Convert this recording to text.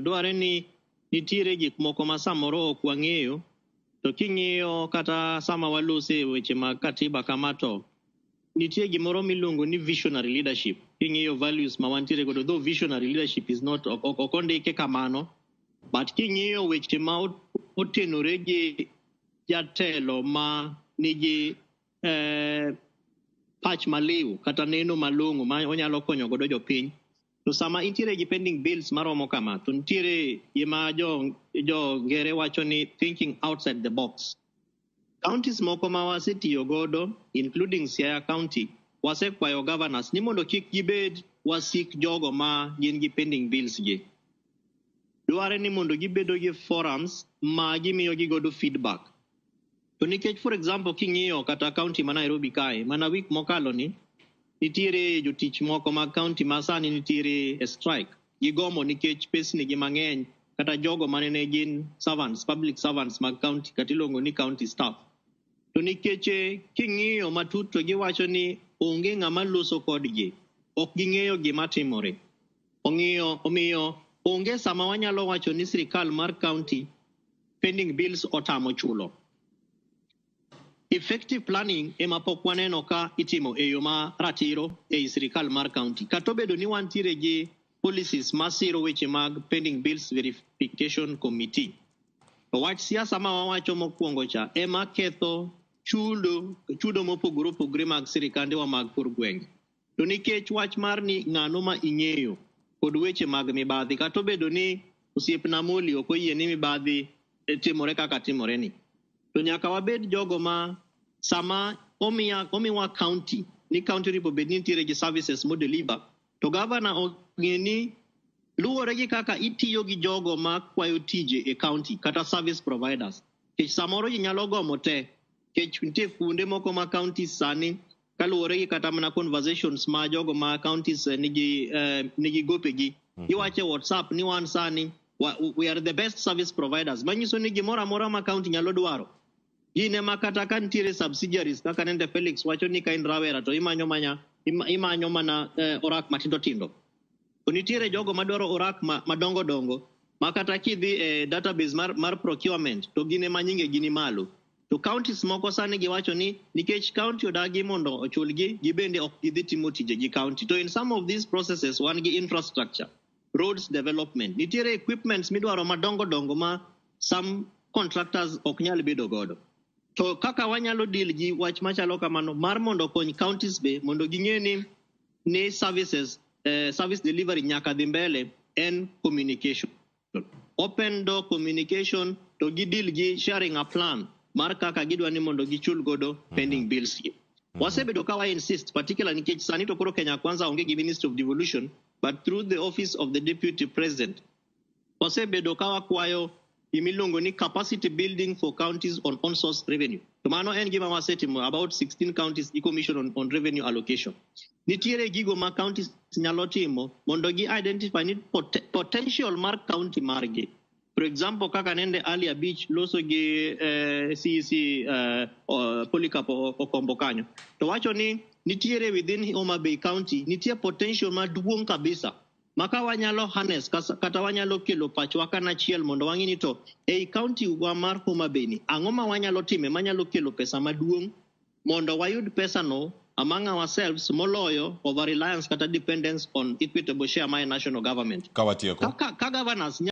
dware ni nitiere gik moko ma samoro ok wang'eyo. To king'iyo kata sama walose weche mag katiba kama, to nitie gimoro miluongo ni visionary leadership. King'iyo values ma wantiere godo, though visionary leadership is not, ok ondike kamano, but king'iyo weche ma otenore gi jatelo ma nigi pach maliw kata neno malong'o ma onyalo konyo godo jopiny. To sama intiere gi pending bills maromo kama, to nitiere gima jo ngere wacho ni thinking outside the box. Counties moko ma wasetiyo godo, including Siaya County, wasekwayo governors ni mondo kik gibed wasik jogo ma gin gi pending bills gi. Dware ni mondo gibedo gi forums ma gimiyo gi godo feedback. To nikech, for example, king'iyo kata county ma Nairobi kae, mana week mokalo ni, nitiere jotich moko mag county ma sani nitiere e strike. Gigomo nikech pesni gi mang'eny, kata jogo mane gin servants, public servants mag county, kata iluongo ni county staff. To nikech king'iyo matut to giwacho ni onge ng'ama loso kodgi, ok ging'eyo gima timore. Omiyo onge sama wanyalo wacho ni sirikal mar county pending bills otamo chulo. Effective planning ema pok waneno ka itimo e yo ma ratiro ei sirikal mar county. Kata obedo ni wantiere gi policies masiro weche mag pending bills verification committee. To wach siasa ma wawacho mokwongo cha ema ketho chudo mopogore opogore mag sirikandewa mag kor gwenge. To nikech wach mar ni ng'ano ma ing'eyo kod weche mag mibadhi, kata obedo ni osiepna Moli ok oyie ni mibadhi timore kaka timore ni, to nyaka wabed jogo ma sama omiwa county ni county ripo bed ni nitiere gi services modeliver, to governor ong'e ni luwore gi kaka itiyo gi jogo ma kwayo tije e county kata service providers. Nikech samoro ji nyalo gomo te, nikech nitie kuonde moko ma counties sani kaluwore gi kata mana conversations ma jogo ma counties nigi gopegi, giwacho e WhatsApp ni wan sani we are the best service providers, manyiso ni gimoro amora ma county nyalo dwaro gin ema, kata ka nitiere subsidiaries kaka nende Felix wacho ni ka in rawera to imanyo mana orak matindo tindo, to nitiere jogo madwaro orak madongo dongo ma kata kidhi e database mar procurement to gin ema nyinge gi ni malo. To counties moko sani giwacho ni nikech county odagi mondo ochulgi, gibende ok gidhi timo tije gi county. To in some of these processes wan gi infrastructure, roads development, nitiere equipments midwaro madongo dongo ma some contractors ok nyal bedo godo. To kaka wanyalo deal gi wach machalo kamano mar mondo okony counties be mondo ging'e ni services, service delivery nyaka dhi mbele en communication, open door communication, to gi deal gi sharing a plan mar kaka gidwa ni mondo gichul godo pending bills gi. Wasebedo ka wa insist, particularly nikech sani to koro Kenya Kwanza onge gi Ministry of Devolution, but through the office of the Deputy President wasebedo ka wakwayo gimiluongo ni capacity building for counties on own source revenue. To mano en gima wasetimo about 16 counties gi Commission on Revenue Allocation. Nitiere gigo ma counties nyalo timo mondo gi identify ni potential mar county margi. For example, kaka nende Ali Abich loso gi CEC Polycarp Okombo kanyo. To wacho ni nitiere within Homa Bay County nitie potential maduong' kabisa ma ka wanyalo harness kata wanyalo kelo pachwa kanachiel mondo wang'i ni to ei county wa mar Homa Bay ni ang'o ma wanyalo time manyalo kelo pesa maduong' mondo wayud pesa no among ourselves moloyo over reliance kata dependence on equitable share mar national government. Ka watieko. Ka governors